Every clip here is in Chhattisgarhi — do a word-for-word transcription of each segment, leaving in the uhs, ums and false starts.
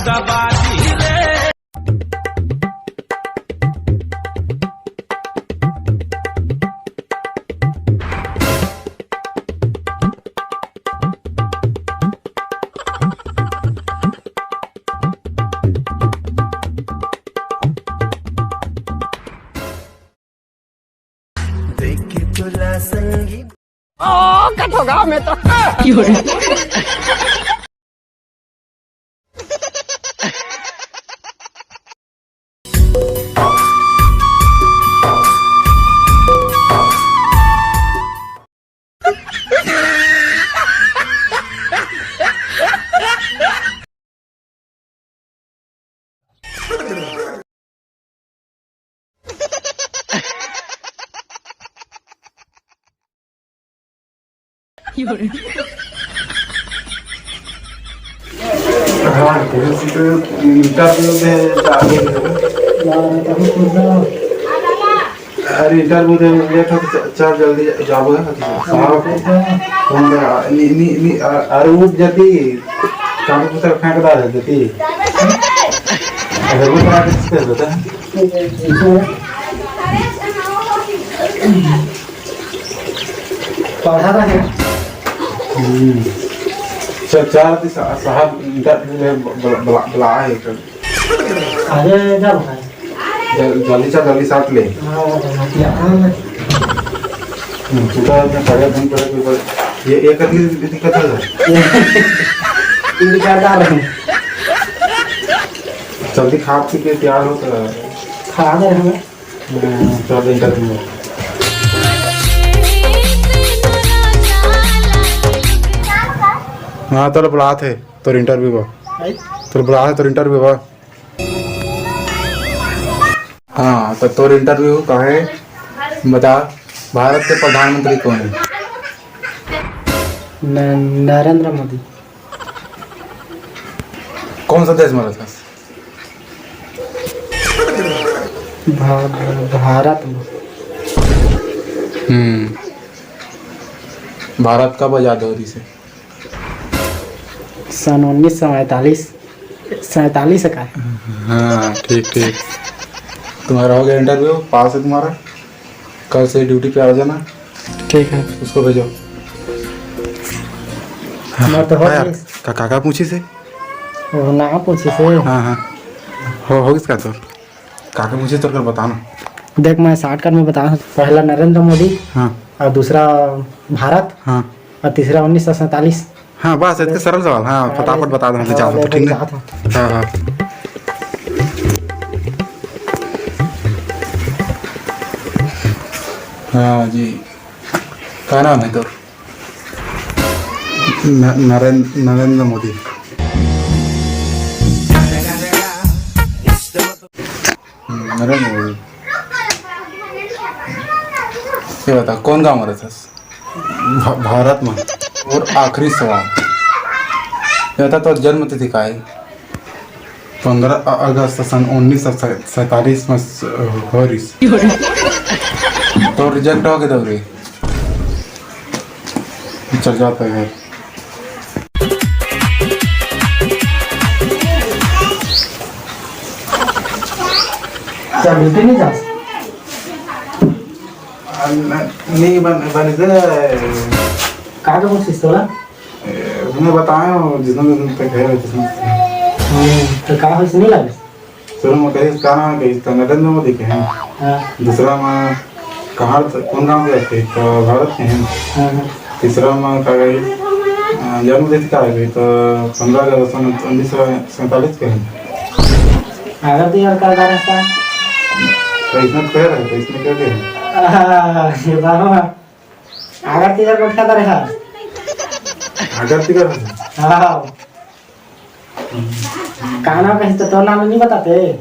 ओ, कट होगा मैं तो। हाँ, तो फिर से तो इंटरव्यू दे, जाके दे। अरे, इंटरव्यू दे, लेट हो तो च-, चल जल्दी जाबो है, साहब। फोन लगा, नी, नी, नी, अ-, अरे, उठ जल्दी, काम को तो फेंक डाल देती। अरे, वो तो आके किसके होता है? पढ़ा रहे हैं। हम्म। च-, चार ती सा-, साहब इंटरव्यू में ब-, ब-, बुला, बुला है कल। अरे, जा भाई। जल-, जल्दी चा, जल्दी साथ ले। हाँ, हाँ, हाँ, हाँ। हम्म, तू तो अपने पढ़े, नहीं पढ़े, कोई पढ़े। ये एक कथी दिक्कत है? ये क्या डाल रहे हैं? जल्दी खा पी के तैयार हो तो। खा रहे हैं। हम्म, चल इंटरव्यू में। हाँ, तोर बुलात हे, तोर इंटरव्यू बा। भाई? तोर बुलात हे, तोर इंटरव्यू बा। हाँ, तो तोर इंटरव्यू का है, बता, भारत के प्रधानमंत्री कौन है? न-, नरेंद्र मोदी। कौन सा देश में रहता? भा-, भारत में। हम्म। भारत कब आजाद हो रही से? सन उन्नीस सौ पैंतालीस, सैंतालीस का है। हाँ, ठीक, ठीक। तुम्हारा हो गया इंटरव्यू, पास है तुम्हारा। कल से ड्यूटी पे आ जाना। ठीक है। उसको भेजो। हाँ, मैं तो हो हाँ यार, गई। का, का, का पूछी से? वो ना पूछी से। हाँ, हाँ। हो, हो गइस का तो? का, का पूछी तो कर बताना। देख, मैं shortcut में बता, पहला नरेंद्र मोदी, हाँ। और दूसरा भारत, हाँ। और तीसरा उन्नीस सौ सैंतालीस। हाँ, बस, इतने सरल सवाल। हाँ, अरे, फटाफट बता दो, मैं हाँ, जाता हूँ, ले, ठीक ना? जाता हूँ। हाँ, हाँ। हाँ जी, का नाम है तोर? न-, नरेंद्र, नरेंद्र मोदी। हम्म, नरेंद्र मोदी। ये बता, कौन गाँव में रहता? भा-, भारत में। और आखिरी सवाल, ये बता, तोर जन्म तिथि का है? पंद्रह अ-, अगस्त सन उन्नीस सौ सैंतालीस में स-, हो रिस। तो रिजेक्ट हो गए तो रे। चल जाता है। क्या ड्यूटी नहीं जा सकता? आ, न-, नहीं बन, बन इधर। कहाँ का कुछ सिस्टम है? ए, मैं बताया हूँ, जितना दिन तक है, जितना। हम्म, तो कहाँ कुछ नहीं लगे? शुरू में कहिस, का नाम है? कहिस, तो नरेंद्र मोदी के हैं। हाँ। दूसरा में कहाँ से, कौन गाँव के आते? तो भारत के हैं। हाँ, हाँ। तीसरा में का कहिस, अ, जन्म तिथि का है? तो पंद्रह अगस्त सन उन्नीस सौ सैंतालीस के हैं। अगर तो यार का गाना था। तो इसमें तो कह रहे, तो इसमें क्या कह रहे? आहा, ये बाबा। आगर तिगर गोठिया करे हा। आगर तिगर? हाँ। का नाम कहिस तो तोर नाम नहीं बताते?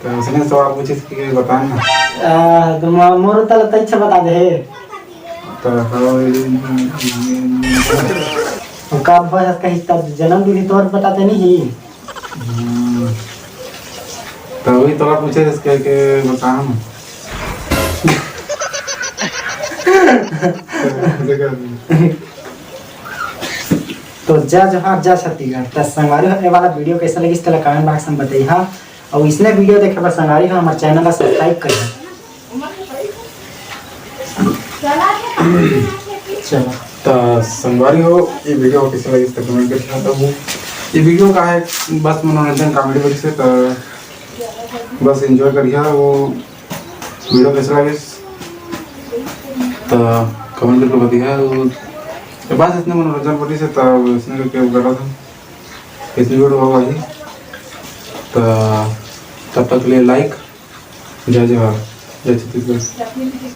तो उसने सवाल पूछिस कि बता ना। आ, तो म-, मोर तल तैछ बता दे। तो कब बस कहिस तो जन्म तिथि तोर बताते नहीं ही। हम्म। तो वही तोला पूछे, इसके के बताओ ना। तो जय जोहार, जय छत्तीसगढ़। त संगवारी हो, ए वाला video कैसे लगिस, तेला comment box में बताइहा। अउ इसने video देखे बर संगवारी हो, हमर channel ला subscribe करिहा। चलो। त संगवारी हो, ये video कैसे लगिस, त comment करिहा। त वो ये video का है, बस मनोरंजन comedy वजह से, त बस enjoy करिहा। वो video कैसे लगिस, त comment करके बताइहा। वो त बस इसने मनोरंजन वजह से, त इसने करके वो करा था, इसने video होगा ही। त तब तक के लिए like, जय जोहार, जय छत्तीसगढ़।